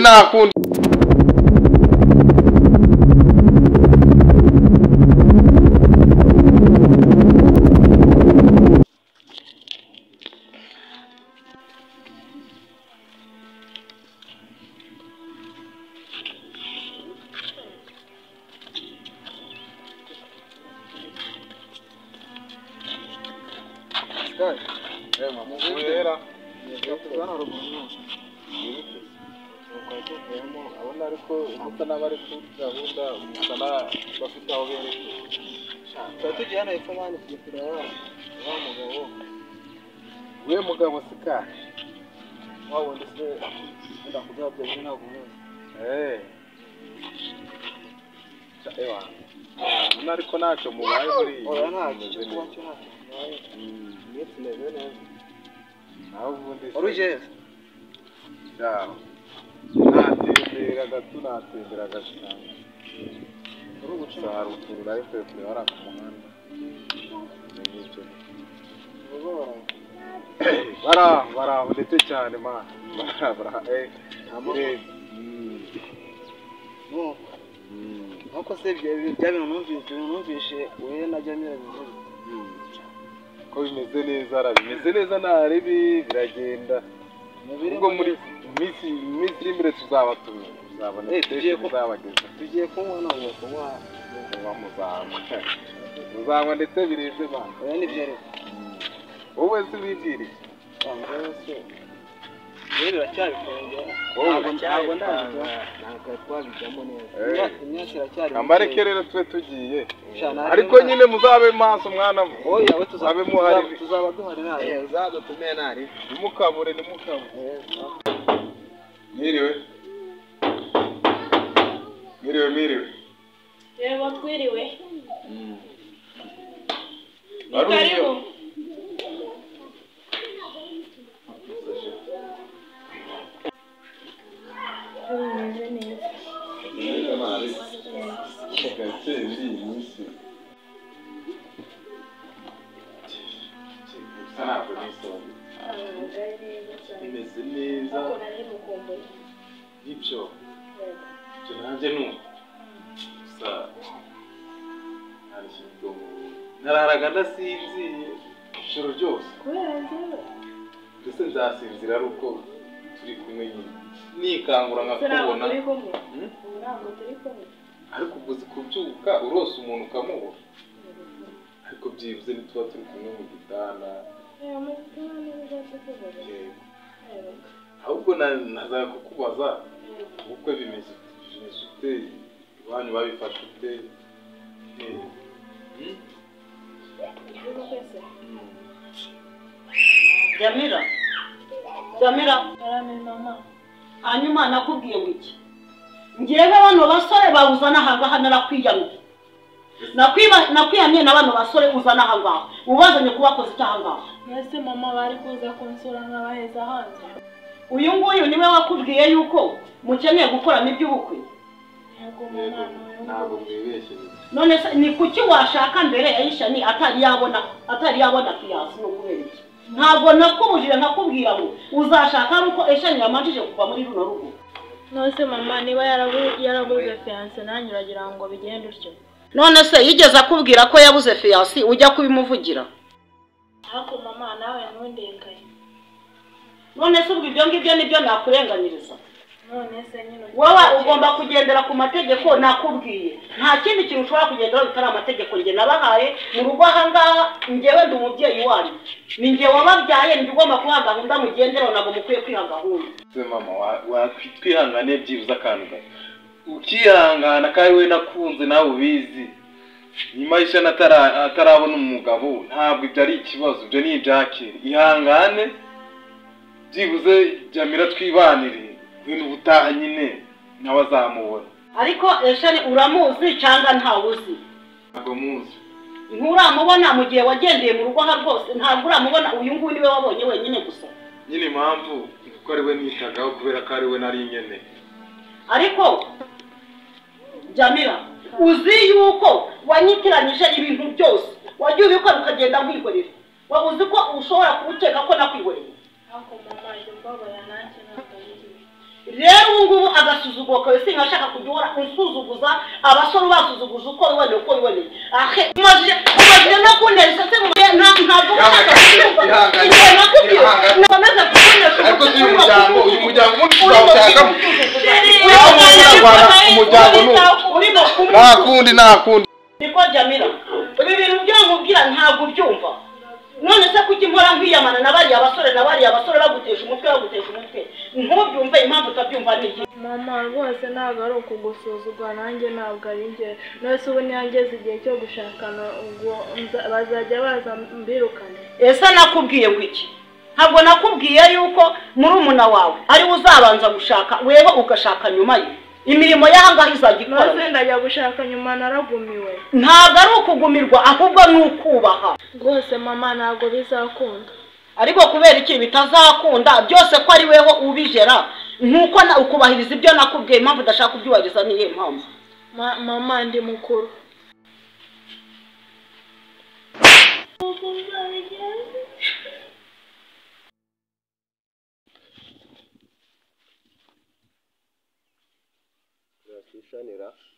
Nta kundi. Wera. Abona ariko umusa n'abari kuri gahunda, umusa bafite aho berekeza. Tuba tugiye hano hepfo mani, tugiye kureba wa mugabo. We mugabo sika. Wa wundi se wenda kuduha bya bintu, ntabwo umuzi. Eh. Ewa. Ubona ariko ntacyo mubaye muri iyi. Oya, ntacyo cyo kuba cyo, ntacyo tubaye. Iminsi imeze neza. Naho ubundi se. Wari uje? Yaho. Natembera gato, natembera gato. Uri guca? Gusa hari utuntu nari mvuye kureba hariya ku muhanda. Ni nk'ibyo. Urugo baraho? Baraho, baraho ndetse cyane man. Baraho, baraho. Amahoro. Nuko nuko se bya bintu numvishe we na Jamila bimeze? Ko bimeze neza ra, bimeze neza, nta ribi, biragenda. Mubiri. Ubwo muri iminsi iri imbere tuzabatumira, tuzabona. Eh, tugiye tuzabageza. Tugiye kunywa none, kunywa. Muba muzanywa, muzanywa ndetse birenze man. Oya, nibyo rero. Wowe se wibwira iki? Njyewe se rero biracyabikongera. Wowe? Ntabwo ndabijyamo, ntabwo twabijyamo neza. Eh. Imyaka iracyari Ambareke mikeya. rero tube tugiye. Sha, nta Ariko rimwe. nyine muzabe maso mwana. Oya we, tuzaba Muzabe muhari. Tuzaba duhari nawe. Uzadutume nari. Ntimukabure, ntimukabure. Mwiriwe, mwiriwe, mwiriwe. Yego, twiriwe. Wari uriyo? Karibu. Bimeze neza. Gake muri iyi minsi. Gusa ntabwo nisonga. Bimeze neza. Ariko nari mukumbuye. Nibyo. Yego. Ibyo nanjye ni uko. Gusa ntabwo nararaga ndasinziye ijoro ryose. Kubera njyewe? Ndetse nzasinzira ari uko turi kumwe nyine, nikangura Se ntabwo nkakubona. turi kumwe? Hmm? Ubu ntabwo turi kumwe. Ariko ubwo uzi kubyuka urose umuntu ukamubura, ariko byibuze ntituba turi kumwe mu gitanda. Reba mu gitanda nibwo tukuvuga. Yego. Yego. Ahubwo naza kukubaza, ubukwe bimeze ute iwanyu? Babifashe ute? Hmm? Iby'ubukwe se? Jamila, Jamila. Karame mama. Hanyuma nakubwiye ngo iki? Ngewe bano basore bawuzana ahangaha narakwiyamye. Nakwiyamye na bano basore uzana ahangaha, ubazanye kubakoza icyo ahangaha? Mbese mama, bari kuza kunsura nkabaheza hanze? Uyu nguyu niwe wakubwiye yuko mukeneye gukoramo iby'ubukwe? Yego mama. Yego. Ni uyu Ntabwo nguyu. mwibeshye. None se ni kuki washaka mbere ya Ishani atari yabona fiancé? No kubera iki? Ntabwo nakubujije nkakubwira ngo uzashaka ari uko Eshani yamanjije kuva muri runo rugo? None se mama, niba yarabuze fiancé, nanjye uragira ngo bigende utyo? None se yigeze akubwira ko yabuze fiancé ujya kubimuvugira? Ariko mama, nawe ntundenganye. None se ubwo ibyo ngibyo nibyo nakurenganyiriza? None se nyine Wowe ugomba kugendera ku mategeko nakubwiye. Nta kindi kintu ushobora kugenderaho bitari amategeko njye nabahaye mu rugo ahangaha. Njyewe ndi umubyeyi wanyu, ni njye wababyaye, njye ugomba kubaha gahunda mugenderaho. Ntabwo mukwiye kwiha gahunda. Se mama, wakwihangane byibuze akantu gato, ukihangana, kandi we nakunze nawe ubizi. Nyuma y'ishana atarabona umugabo, ntabwo ibyo ari ikibazo, ibyo ni ibyakera. Ihangane byibuze Jamila twibanire, wenda ubutaha nyine nawe azamubona. Ariko Eshani uramuzi cyangwa ntawe uzi? Ntabwo muzi. Nturamubona mu gihe wagendeye mu rugo aha rwose? Ntabwo uramubona? Uyu nguyu niwe wabonye wenyine gusa? Nyine impamvu ni kuko ari we nitagaho, kubera ko ari we nari nkeneye. Ariko Jamila, uzi yuko wanyitiranyije ibintu byose, wagiye ubikora ukagenda nkwihorera. Waba uzi ko ushobora kuwukeka ko nakwihoreye? Ariko mama, jya umbabarira, nanjye ntabwo ari byo. Rero ubu ngubu agasuzuguro kawe sinkashaka kujya uhora unsuzuguza abasore ubasuzuguza uko wiboneye uko wiboneye. Ahe umajije no kuntera isase mu ntabwo ushaka kubyumva. Igihe nakubwiye nakomeza kukunesha. Ariko si uyu muryango uwushakamo. Umuryango ni nta kundi. Niko Jamila, ibi bintu byo nkubwira ntabwo ubyumva. None se kuki mpora nkwiyamana na bariya basore bagutesha umutwe ntubyumve? Impamvu utabyumva ni iki? Mama rwose ntabwo ari ukugusuzugura, nanjye ntabwo ari njye. None se ubu niyangeze igihe cyo gushakana ubwo bazajya baza mbirukane? Ese nakubwiye ngo iki? Ntabwo nakubwiye yuko murumuna wawe ari we uzabanza gushaka, wewe ugashaka nyuma ye. Imirimo y'ahangaha izajya ikora. None ndajya gushaka nyuma naragumiwe. Ntabwo ari ukugumirwa ahubwo ni ukubaha. Rwose mama ntabwo bizakunda. Ariko kubera iki bitazakunda byose ko ari weho ubijera nkuko ukubahiriza ibyo nakubwiye? Impamvu udashaka kubyubahiriza ni iyihe mpamvu? Mama ndi mukuru.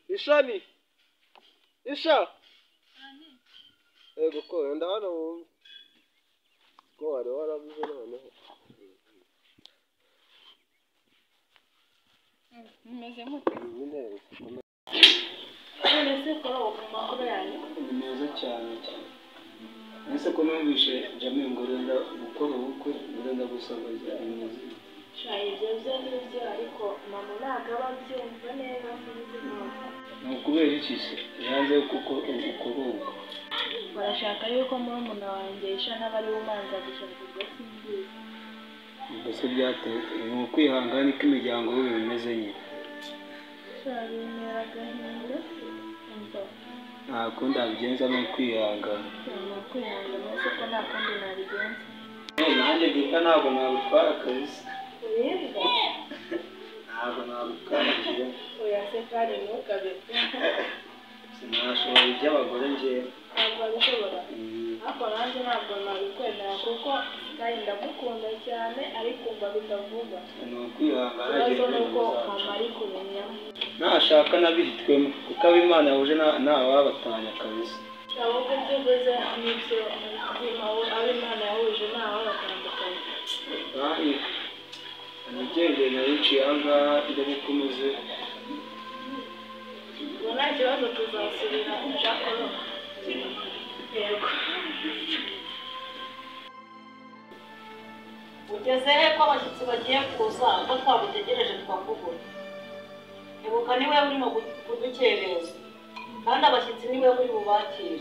Ishani Isha ego ko wenda hano wumve ko wari warabuze noneho mumeze mute? Ni meza cyane cyane. Ese ko numvishe Jamil ngo urenda gukora ubukwe, urenda gusaba imizi. Ibyo byo ni byo, ariko mama ntabwo aba abyumva neza sinzi impamvu. Ni ukubera iki se yanze kuko ukora ubukwe? Barashaka yuko murumuna wanjye Isha nawe ari we umanza gushaka, ubwo simbizi. Ubwo se byatewe ni ukwihangana niko imiryango y'ubu bimeze nyine. Bintera agahinda umva. Nta kundi wabigenza ni ukwihangana. Ni ukwihangana se ko nta kundi nabigenza. Nanjye ndibwa ntabwo nabutwara kabisa. Uribwa? Ntabwo nabutwara njyewe. Oya se kandi ntukabe. Sinashobora iby'abagore njyewe. Ntabwo wabishobora? Ariko nanjye ntabwo nabikwemera kuko kandi ndamukunda cyane ariko umva bitavuga. Ni ukwihangana. Ikibazo ni uko mama ari kubimenya. Nashaka nabihitwemo kuko abo Imana yahuje ntawabatanya kabisa. Ahubwo ibyo uvuze nibyo, abo Imana yahuje ntawabatandukanya. Nigendeye nariciye aha ngaha ndebe ko umeze. Ubwo nta kibazo tuzasubira Jacques. Yego. Ugeze he ko abashyitsi bagiye kuza ko twagutegereje tukakubura? Ibuka niwe urimo kudukereza kandi abashyitsi niwe uri bubakire.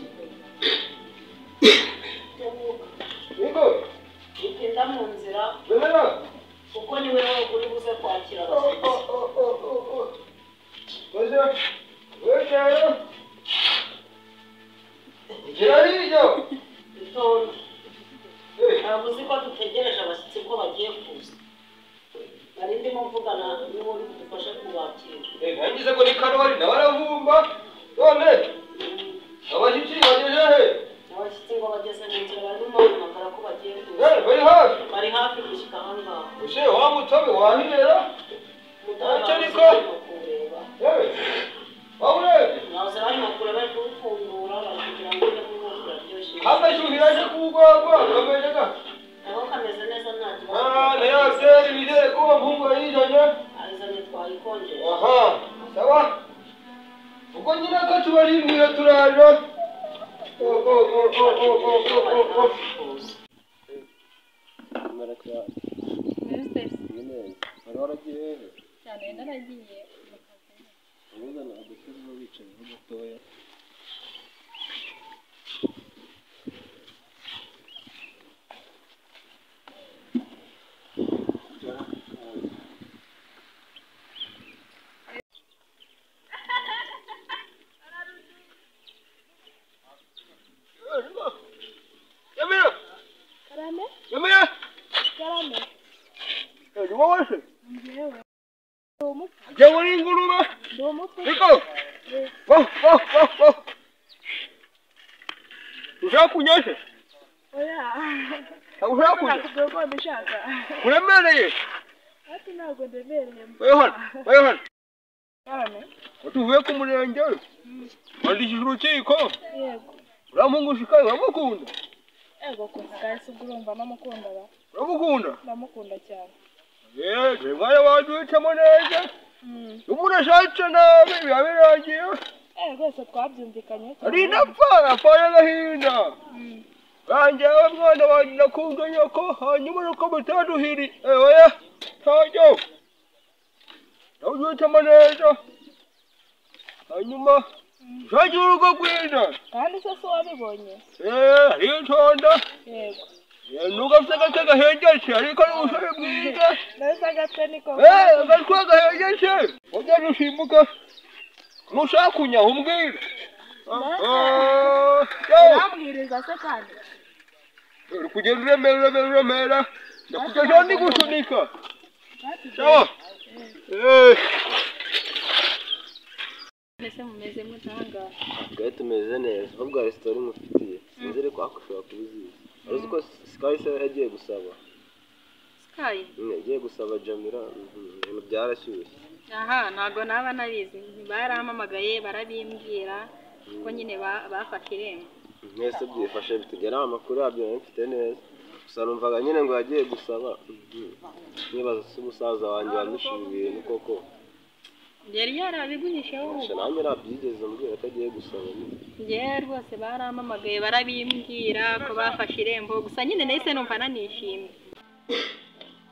Yego. Itinda mu nzira kuko niwe uri buze kwakira abashyitsi. Itonde. Ntabwo uzi ko dutegereje abashyitsi ko bagiye kuza. Nari ndimo mvugana n'uwo uri budufashe kubakira. Nangize ngo ni Karori nawe aravumba none abashyitsi bageze he? Abashyitsi ngo bageze mu nzira barimo bahamagara ko bagiye kuza. Bari hafi? Bari hafi gushyika aha ngaha. Ese wa mutobe wahirera? Ntacyo ariko. Wawurebye? Nahoze barimo kureba bari kuwupfundura bari kugira ngo ujye kunywa uraryoshye. Amashyuhira aje kuwugwagwa kameze gake. Nabo kameze neza nta kibazo. Nayo byeri bizere ko uwo muhungu yayizanye. Ayizanye twayikonjeje. Aha, sawa. Ubwo nyine ko tubarindira turaje. Wari waragiye hehe? Cyane naragiye mu kazi. Ubuzana agatebe wicayeho gatoya. Karame? Karame. Ni wowe se? Njyewe. Njyewe ni ingurube. Ndi umupfu. Niko. Wo wo wo wo. Ushaka kunywa se? Oya. Ntabwo ushaka kunywa? Nakubwiye ko mbishaka. Uremereye? Ati ntabwo ndemereye. Wewe hano. Cyane. Tuvuye ku murenge. Wandikishije urukiko. Yego. Uramungushika uramukunda. Yego ko Sky ubwo urumva namukunda ba. Uramukunda? Ndamukunda cyane. Yego, mwana wanjye uhitamo neza. Umuntu ashatse nabi biba birangiye. Rwose twabyumvikanye. Ari napfa apfana agahinda. Ranjyewe mwana wanjye nakunda nyoko hanyuma nuko mutaduhiri. Oya ntajyo. Nawe uhitamo neza. Hanyuma ushakire urugo rwiza. Kandi se si wabibonye? Aritonda. Yego. Nubwo afite agatwe gahengeshe ariko ari umusore mwiza. Mbese agatwe niko. Agatwe gahengeshe. Ujya gusimbuka. Nushaka kunyaha umbwire. Urambwiriza se kandi? Uri kugenda uremera uremera uremera. Ndakugezaho ndi gusunika. Sawa. Mbese mumeze mutanga. Twari tumeze neza ahubwo hari sitori mufitiye sinzi ariko ushobora kuba uzizi. Uzi ko Sky se yagiye gusaba. Sky? Yagiye gusaba Jamila ibintu byarashyushye. Aha ntago naba nabizi barampamagaye barabimbwira ko nyine bafashe irembo. Mwese byifashe bitugera amakuru yabyo nari mfite neza. Gusa numvaga nyine ngo yagiye gusaba. Nibaza se umusaza wanjye wamwishyuye ibintu koko. Yari yarabiguhisheho ubu. Nanjye nabyigeze mbwira ko agiye gusaba nyine. Njye rwose barampamagaye barabimbwira ko bafashe irembo gusa nyine nahise numva nanishimye.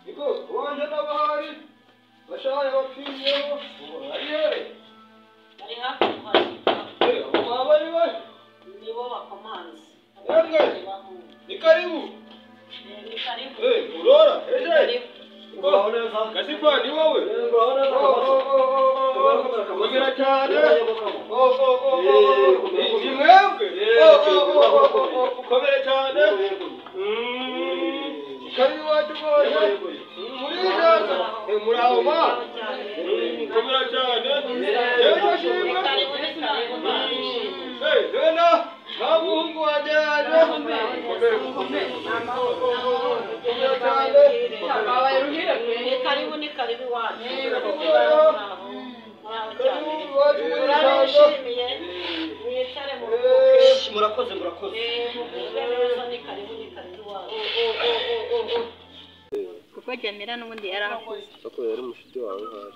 Niko wanjye n'abahari bashaye bapfiriyeho ari hehe? Bari hafi kuhashika. Abo baba ari we? Nibo bakomanze. Yemwe ni karibu. Ni karibu. Urora eje. Gasifa ni wowe? Komera cyane. Ni mwebwe? Komera cyane. Karibu iwacu rwose. Muri ijana. Muri aho ma. Komera cyane. Yesu ashimwe. Dena, nta muhungu wanjye yaje. Komera cyane. Ni karibu ni karibu iwacu. Turabishimiye. Mwicare mu rugo. Murakoze murakoze. Mugubwe neza ni karibu ni karibu iwacu. Kuko Jamila n'ubundi yarakuze. Soko yari mushuti wawe hari.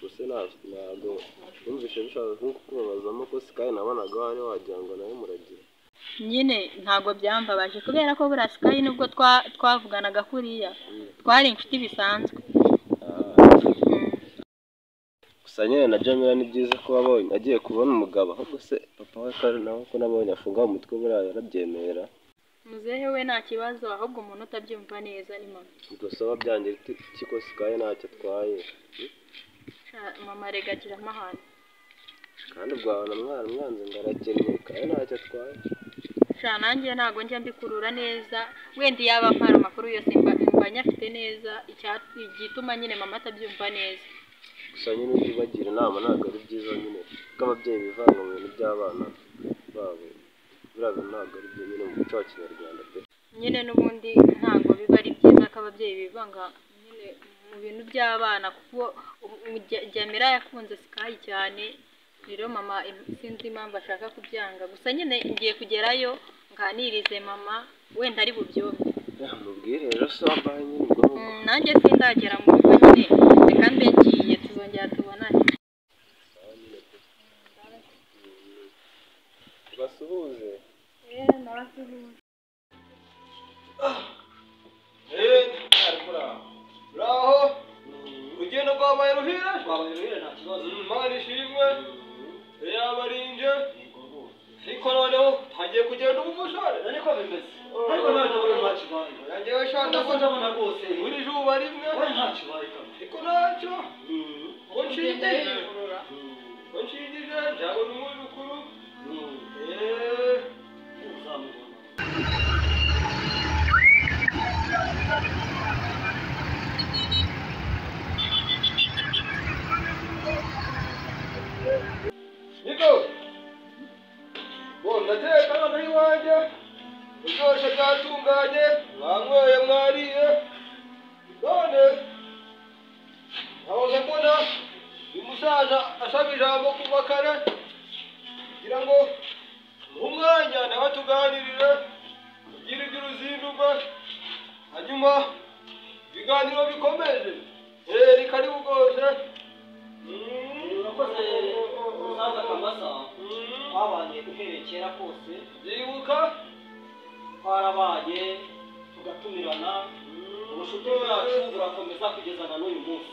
Gusa ntabwo numvise bishaka nko kukubabazamo ko Sky nabonaga wari wagira ngo nawe muragira. Nyine ntabwo byambabaje kubera ko buriya Sky nubwo twavuganaga kuriya twari inshuti bisanzwe. Gusa nyine na Jamila ni byiza ko wabonye agiye kubona umugabo ahubwo se papa we kare nawe ko nabonye afunga umutwe buriya yarabyemera. Muzehe we nta kibazo ahubwo umuntu utabyumva neza ni mama. Ubwo saba byangira iki ko Sky ntacyo atwaye? Mama rega agira amahane. Kandi ubwo wabona mwana mwanze ngo arakennye kandi ntacyo atwaye. Sha nanjye ntabwo njya mbikurura neza wenda yaba mpara amakuru yose mba nyafite neza igituma nyine mama atabyumva neza. Gusa nyine ujye ubagira inama ntabwo ari byiza nyine ko ababyeyi bivanga mu bintu by'abana babo buriya ntabwo ari byo nyine mu muco wa kinyarwanda pe. Nyine n'ubundi ntabwo biba ari byiza ko ababyeyi bivanga nyine mu bintu by'abana kuko Jamila yakunze Sky cyane. Rero mama sinzi impamvu ashaka kubyanga gusa nyine ngiye kugerayo nganirize mama wenda ari bubyumve. Mubwire rero se wambaye nyine ubwo. Nanjye sindagera mu rugo nyine reka mbe ngiye tuzongera tubonane. Basuhuze. Nabasuhuze. Uraho urugendo rwabaye ruhire? Rwabaye ruhire nta kibazo. Imana ishimwe. Yabarinje. Ariko noneho ntangiye kugenda uba umusore. Niko bimeze. Ariko nawe ndabona ntacyo ubaye. Yanjyewe sha ndabona rwose. Buri zuba rimwe. Oya ntacyo ubaye kamwe. Ariko ntacyo. Ko nshingije. Ko nshingije nzabona umwuzukuru. Uzamubona. Niko. Bo ndateka noneho iwanjye. Byose byatunganye, mwanyweye mwariye. None Nahoze mbona uyu musaza asaba ijambo kuva kare kugira ngo umwanya nawe tuganirire tugire iby'uruzinduko hanyuma ibiganiro bikomeje rikari bugose. Urakoze musaza Kamasa, twabanye uhereye kera kose, byibuka twarabaye tugatumirana, ubucuti bwacu burakomeza kugeza na n'uyu munsi.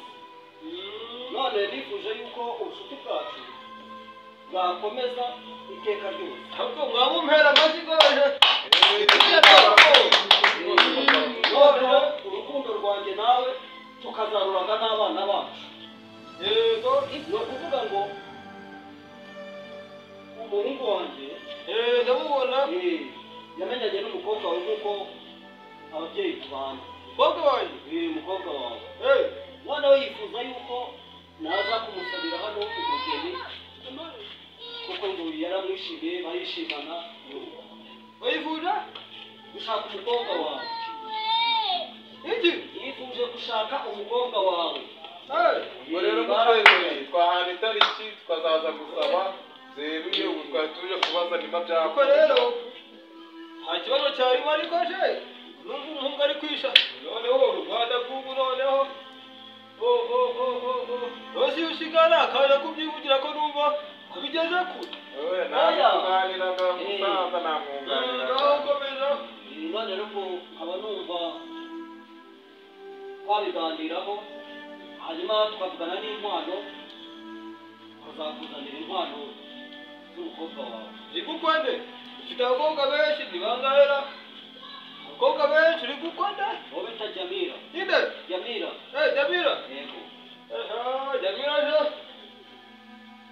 None nifuje yuko ubucuti bwacu bwakomeza iteka ryose. Ahubwo mwabumpera amashyi rwose. Noneho urukundo rwanjye nawe tukazaruraga n'abana bacu. Yego, ni ukuvuga ngo umuhungu wanjye ndamubona yamenyanye n'umukobwa wawe nk'uko ababyeyi tubana. Umukobwa wanjye? Umukobwa wawe. Noneho yifuza yuko naza kumusabira hano umugeni kuko ngo yaramwishimiye barishimana. Wifuza gushaka umukobwa wawe? Iki? Yifuje gushaka umukobwa wawe. Ubwo rero mutwezeye twahana itariki tukazaza gusaba zeruye. Ubu twari tuje kubaza niba byakora. Rero nta kibazo cyarimo ariko je numva umuhungu ari kwisha noneho u Rwanda rw'ubu noneho rose iyo ushigana akaza kubyivugira ko numva abigeze kure. Nakunganiraga musaza, namwunganiraga. Komeza. None rero nkaba numva twabiganiraho hanyuma tukavugana n'inkwano, tukazakuzanira inkwano z'umukobwa wawe. Zigukwende? Ufite abakobwa benshi ni bangahera? Abakobwa benshi uri gukwenda? Uwo bita Jamira. Ninde? Jamira. Jamira? Yego. Jamira je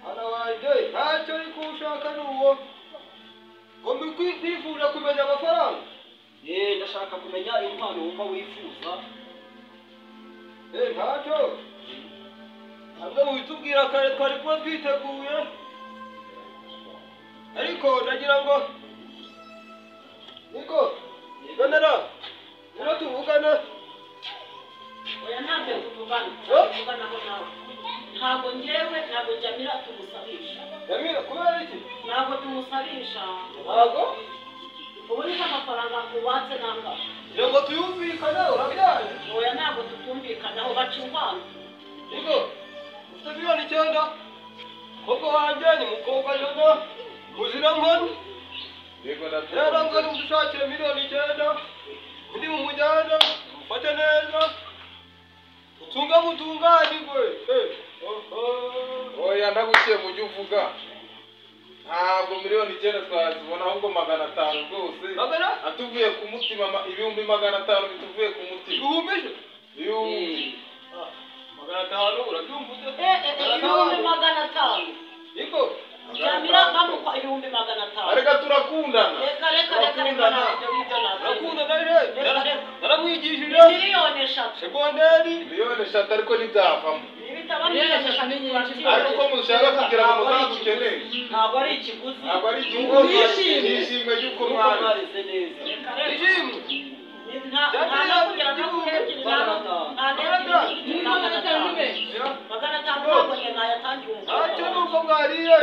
hano wanjye ntacyo uri kuwushaka ni uwo ngo mbikwifuza kumenya amafaranga. Ndashaka kumenya inkwano wumva wifuza. Ntacyo ntabwo witubwira kare twari kuba twiteguye, ariko ndagira ngo niko nonera rero tuvugane. Oya ntabwo tuvugana, tuvuganaho nawe. Ntabwo njyewe ntabwo Jamira tumusabisha. Jamira kubera iki? Ntabwo tumusabisha. Ntabwo? Ubu ni amafaranga kubatse nanga. Kugira ngo tuyumvikane urabyaye. Oya ntabwo tutumvikanaho baca inkwano. Niko ufite miliyoni 9. Umukobwa wanjye ni mukobwa jana muzira nkoni. Yego rero ngo nimudushakire miliyoni 9 undi mumujyana mufate neza utunga mutunganirwe. Oya ndaguciye mu byo uvuga. Ntabwo miliyoni 9 twazibona ahubwo 500 rwose. Atuvuye ku mutima ibihumbi 500 bituvuye ku mutima. Ibihumbi? Ibihumbi 500 urabyumva ute? Ibihumbi 500. Niko Jamira bamukwa ibihumbi 500. Areka turakundana. Reka reka reka reka turakundana je. Naramwigishije miliyoni 3. Segonderi miliyoni 3 ariko ntibyavamo. Nibitaba miliyoni 3 ariko ko mushaka kugira ngo muzadukeneye. Ntabwo ari ikiguzi. Ntabwo ari ikiguzi. Nishimwe yuko mwarize neza. Nishimwe. Nta kugira ngo 500 ntabwo njye nayatangiye umukobwa. Ntacyo nuko mwariye.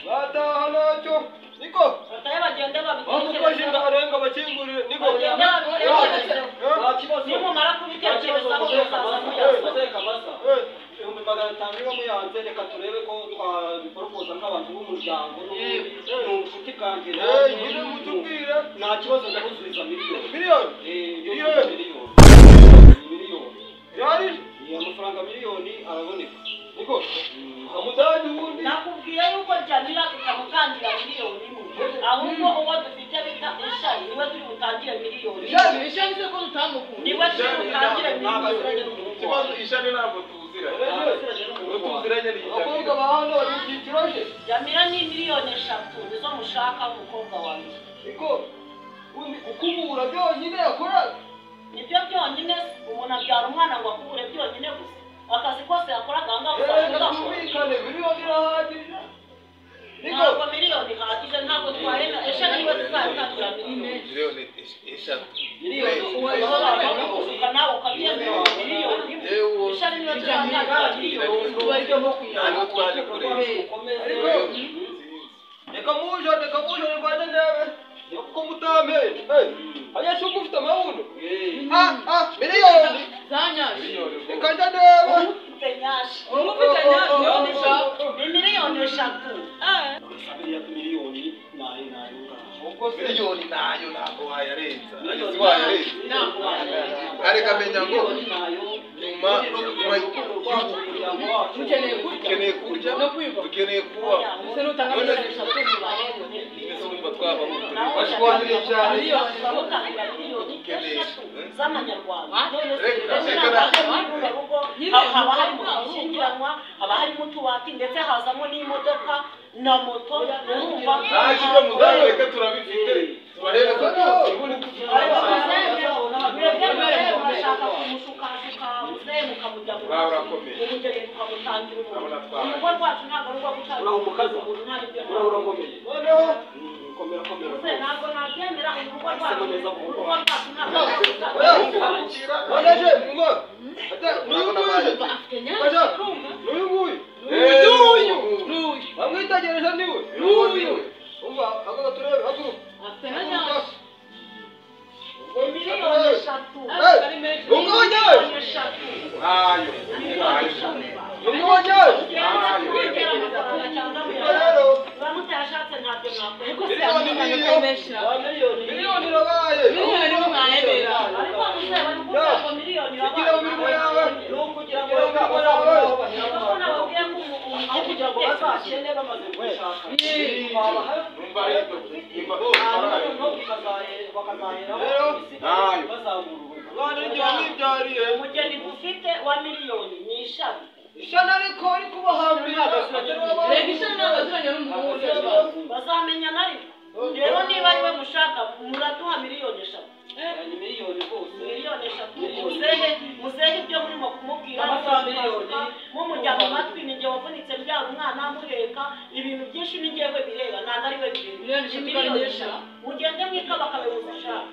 Bataha ntacyo. Niko batahe bagende babitekereze. Bamukoje arenga bakingurire. Niko nimumara kubitekerezaho muzaza muyaza. Ibihumbi 500 niba muyanze reka turebe ko twabiporopoza nk'abantu b'umuryango n'ubundi ni ubucuti bwanjye. Nyine mutubwire. Nta kibazo ndabuzubiza miliyoni. Miliyoni? Miliyoni. Miliyoni. Yari? Amafaranga miliyoni araboneka. Niko amutandi ubundi nakubwiye yuko Jamira tutamutangira miliyoni imwe, ahubwo uwo dufite bita Ishari niwe turi butangire miliyoni. Ishari se ko tutamukunda? Niwe turi butangire miliyoni. Ikibazo Ishari ntabwo tuziranye. Tuziranye ni abakobwa ba hano bari mu cyiciro cye. Jamira ni miliyoni 3 nizo mushaka umukobwa wanjye. Niko ukubura byonyine yakora nibyo byonyine. Umuntu abyara umwana ngo akubure byonyine gusa. Akazi kose yakoraga ahangaha usanga tumvikane miliyoni irahagije. Ntabwo miliyoni ihagije, ntabwo twahena. Eshanu niwe tuzatangira miliyoni. Miliyoni 3. Miliyoni nawe ukabyemera miliyoni. Ntabwo twaje kureba. Ariko reka muje rwanda ndebe kuko mutampende. Abanyeshuri ufite amabuno miliyoni reka njya ndebe. Ni miliyoni 3. Miliyoni nayo miliyoni nayo ntabwo wayarenza. Areka menya ngo nyuma dukeneye kurya, dukeneye kubaho. Bashwanire cyane. Miliyoni 3 z'amanyarwanda. Haba harimo gushyingiranwa, haba harimo utubati, ndetse hazamo n'imodoka na moto. Urumva nta kibazo muzareke turabifite tubahereza byose. Murashaka kumushukashuka muzehe mukamujya mu umugeni tukamutangira umuntu. Urugo rwacu ntabwo ari urwo gutangira umuntu, nta n'ibyo. Noneho Ntabwo nabyemera. Urugo rwacu ntabwo ari urwo gutangira. N'uyu bamwitegereje niwe n'uyu. Umva haguruka turebe, haguruka. Miliyoni 3. Ntayo. Uramutse ntabyo mwakora. Miliyoni irabaye. Ariko muzehe bari kuvuga ngo miliyoni Igira mu mirimo yawe. Ni ukugira ngo Kuko nababwiye ko aho kugira ngo bazakene bamaze gushaka bakazaheraho bazamura urugo. Abana n'igihe wamwibyariye. Umugeni dufite wa miliyoni ni ishami. Ishana ariko ari kubahambira. Bazamenya na rimwe. Rero niba ari we mushaka muraduha miliyoni 3. Ni miliyoni rwose. Miliyoni 3. Muzehe ibyo murimo kumubwira mumujya mu matwi. Ni njye wavunitse mbyara umwana muheka ibintu byinshi, ni njyewe bireba ntabwo ari we bireba. Miliyoni 3. Mugende mwikabakabe muzishaka.